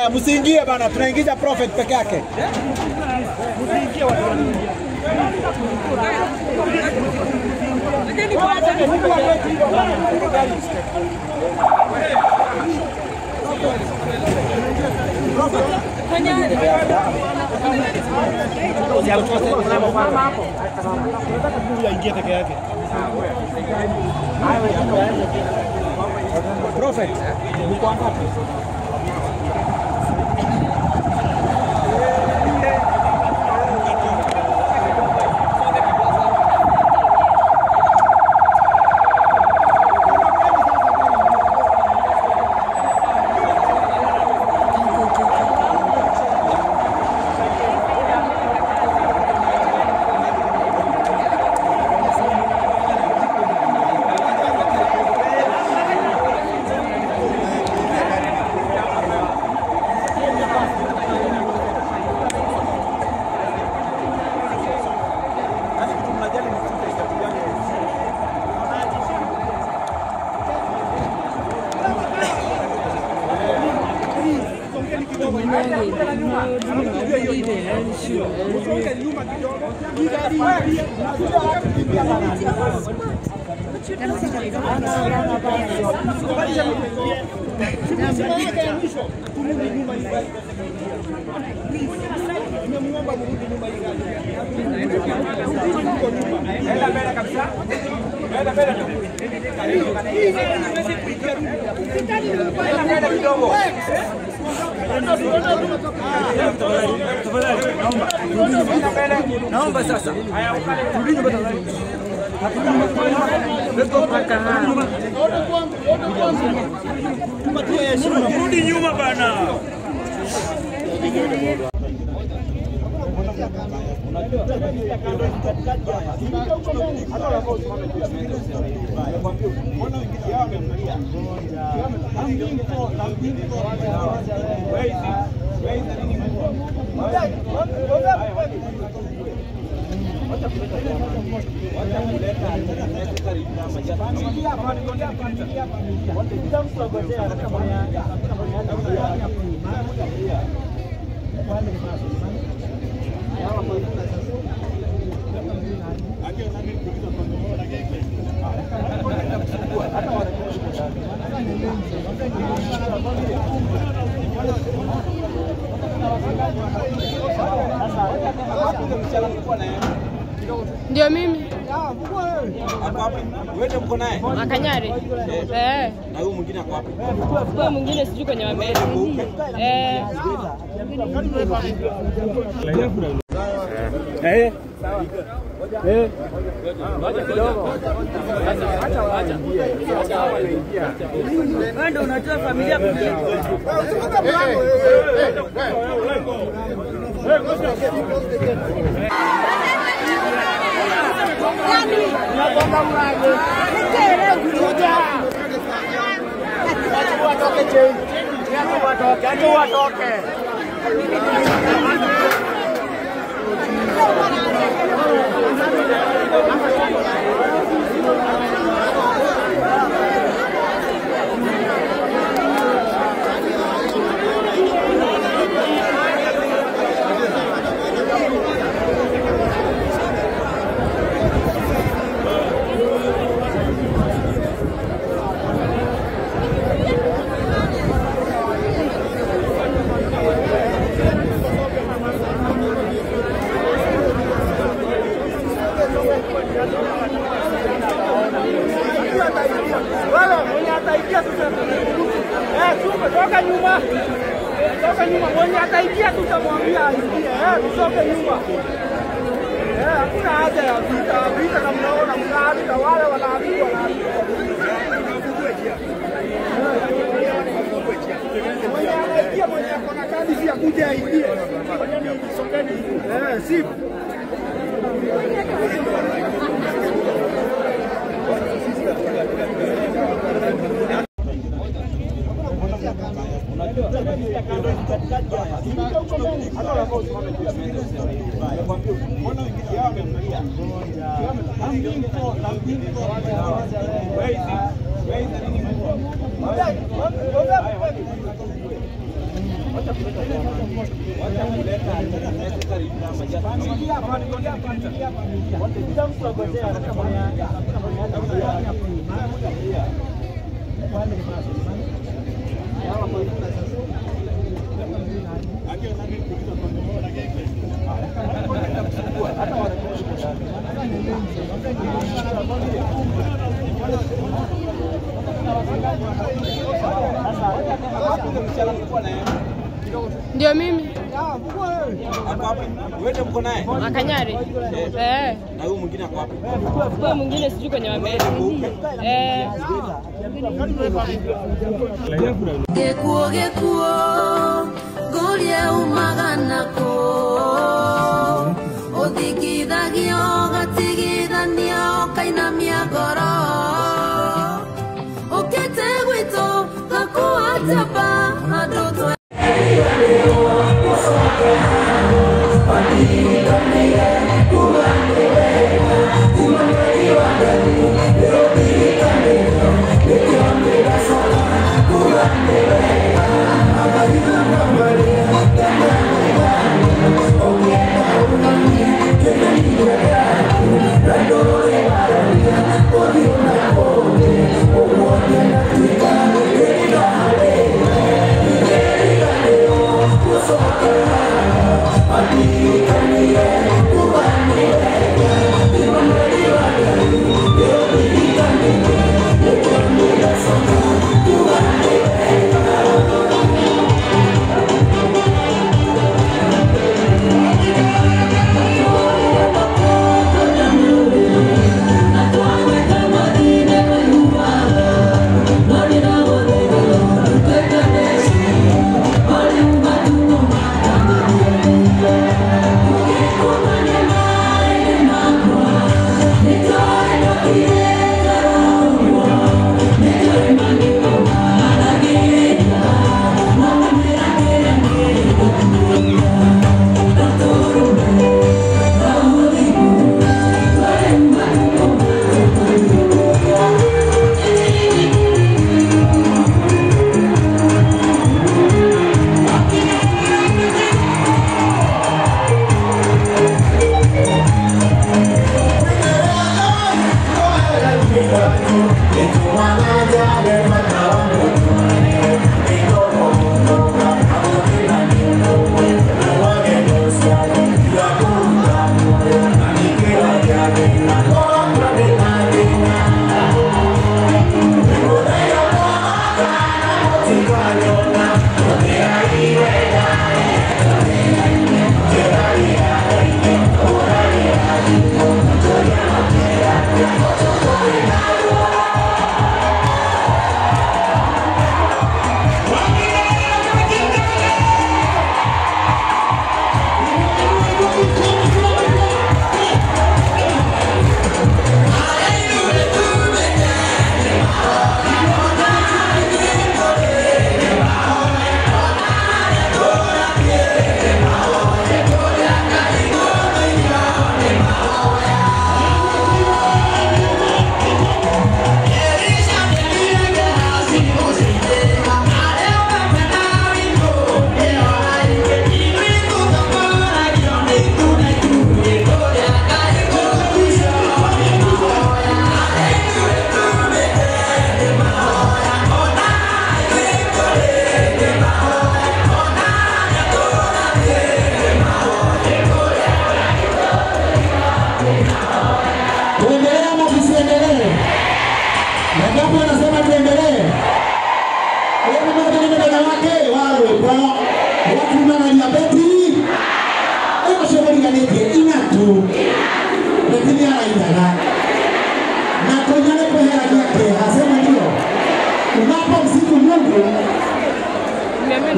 Msiingie bana, tunaingiza prophet peke yake. Msiingie watu wanaingia. Prophet, mko ngapi? Naomba sasa. Rudi nyuma bana. Ndio mimi. Wewe mko naye? Makanyari. Eh. Na huyu mwingine ako wapi? Huyu mwingine sijui kwenye wameli. Eh. Eh. Eh. Ngoja kidogo. Acha acha. Wewe ndio unatoa familia kujenga. Toka nyuma, mwenye ataingia tutamwambia aingie. Tusoke nyuma. Hakuna haja ya vita. Vita na mnaona mnaandika wale wanaandika mwenye anaingia, mwenye ako na kadi si akuje aingie. Si Ndio mimi. Wewe mko naye? Akanyari. Eh. Na huyu mwingine ako wapi? Huyu mwingine sijui kwenye wameri. Eh. Gekuo gekuo golie umaganako othikithagio gatigithanio kainamia ngoro ukite gwitu gakua chapa andu twe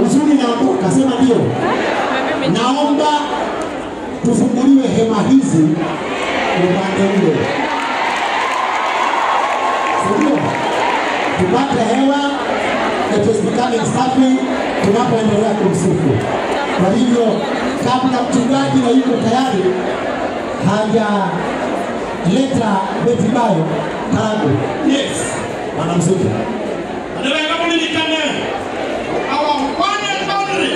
Uzuri naondoka, sema ndio. Naomba tufunguliwe hema hizi upande ule, ndio tupate hewa. It is becoming safi tunapoendelea kumsifu. Kwa hivyo kabla mchungaji na yuko tayari hajaleta Betty Bayo karibu. Yes, mwanamuziki. Our one and only